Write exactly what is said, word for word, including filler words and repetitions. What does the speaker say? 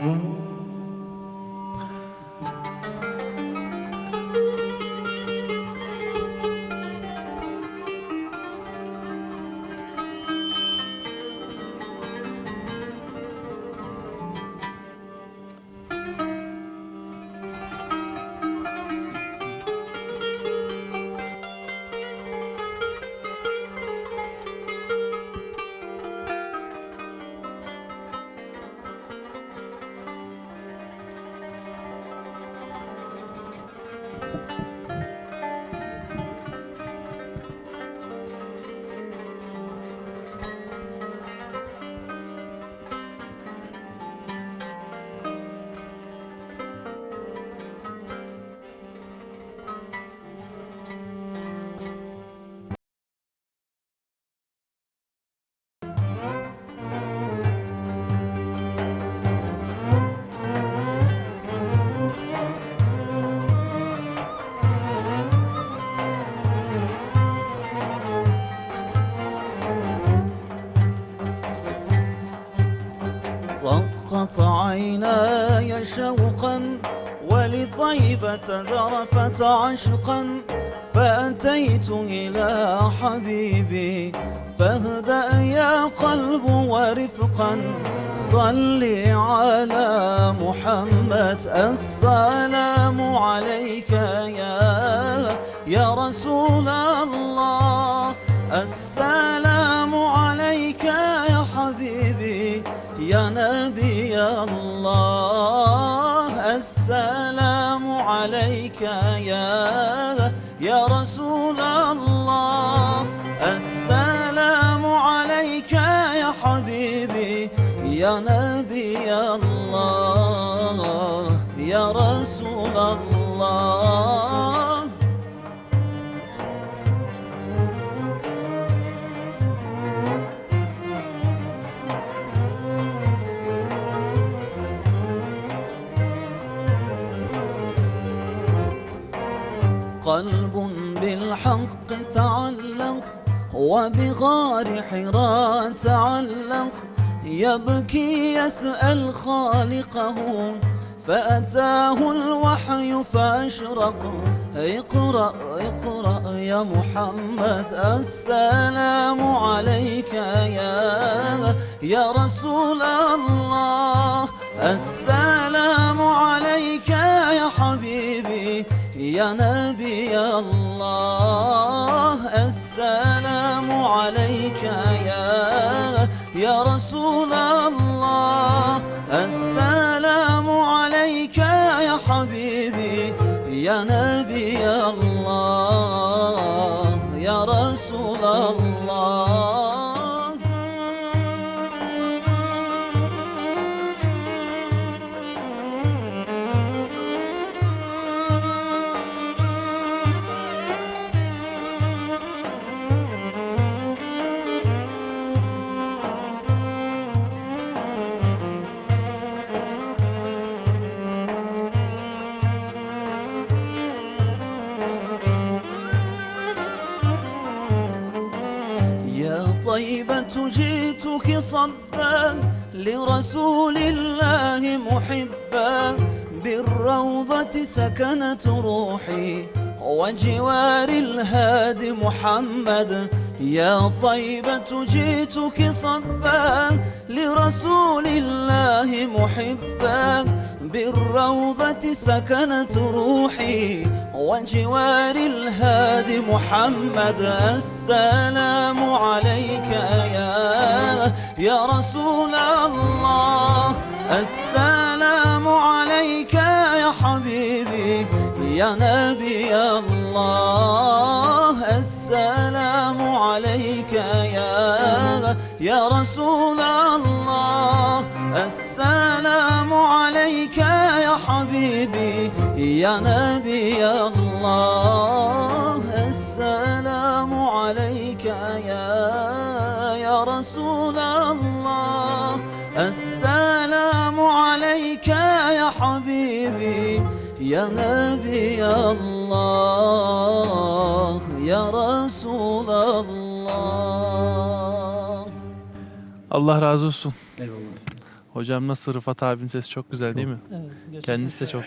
رقت عيناي شوقا ولطيبة ذرفت عشقا، فأتيت إلى حبيبي فاهدأ يا قلب ورفقا. صل على محمد، السلام عليك يا، يا رسول الله، السلام عليك يا حبيبي، يا نبي الله، السلام عليك يا، يا رسول الله، السلام عليك يا حبيبي، يا نبي الله، يا رسول الله. قلب بالحق تعلق وبغار حراء تعلق، يبكي يسأل خالقه فأتاه الوحي فأشرق. اقرأ، اقرأ يا محمد، السلام عليك يا، يا رسول الله، السلام عليك يا حبيبي، يا نبي الله، السلام عليك يا، يا رسول الله، السلام عليك يا حبيبي، يا نبي الله، يا رسول الله. يا طيبة جئتك صبا لرسول الله محبا، بالروضة سكنت روحي وجوار الهادي محمد. يا طيبة جئتك صبا لرسول الله محبا، بالروضة سكنت روحي وجوار الهادي محمد. السلام عليك يا، يا رسول الله، السلام عليك يا حبيبي، يا نبي الله، السلام عليك يا، يا رسول الله، السلام عليك يا حبيبي، يا نبي الله، السلام عليك يا، يا رسول الله، السلام عليك يا حبيبي، يا نبي الله، يا رسول الله. Allah razı olsun. Eyvallah. Hocam nasıl, Rıfat abinin sesi çok güzel değil mi? Evet, gerçekten Kendisi de çok